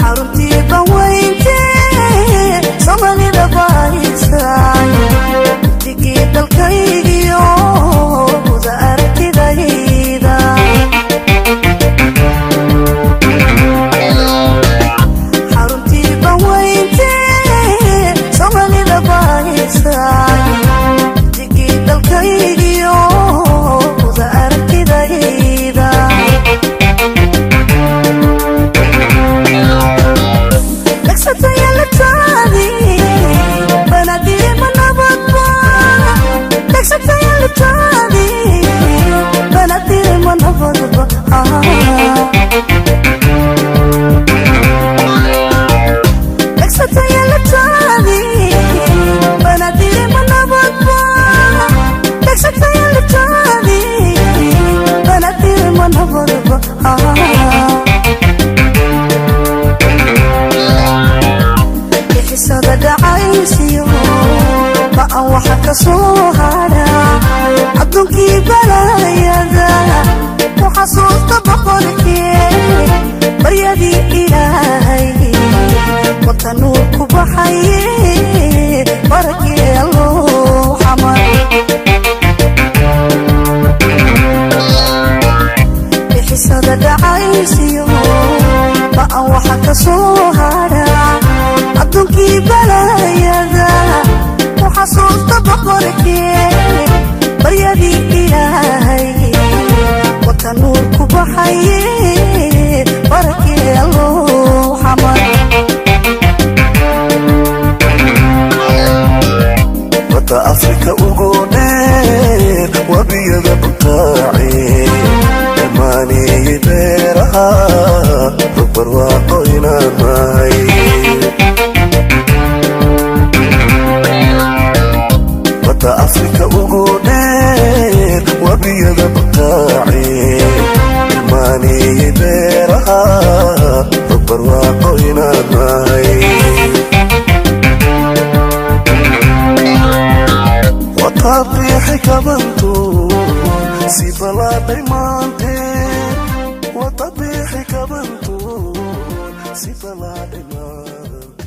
Xaruntii banweyntee Soomaalida bahaysay, digii dalkaygiyo wada aragtidayda. Xaruntii banweyntee Soomaalida bahaysay, digii dalkaygiyo wada aragtidayda. Bixisada dhacaysiyo ba'an waxa ka soo hadha adduunkii balaayada ku xasuusta boqorkee, baryadii Ilaahay watanuu ku baxaye, barakee Alloo xamar. Bixisada dhacaysiyo ba'an waxa ka soo hadha adduunkii balaayada ku xasuusta boqorkee, baryadii Ilaahay watanuu ku baxaye, barakee Alloo xamar. Badda Afrika ugu dheer, wabiyada butaace, dhammaaniyey beeraha, rog barwaaqo inaan nahay. Badda Afrika ugu dheer, wabiyada butaace, dhammaaniyey beeraha, rog barwaaqo inaan nahay. Watabiixi kabantu si balaadhay maante, watabiixi kabantu si balaadhay maante.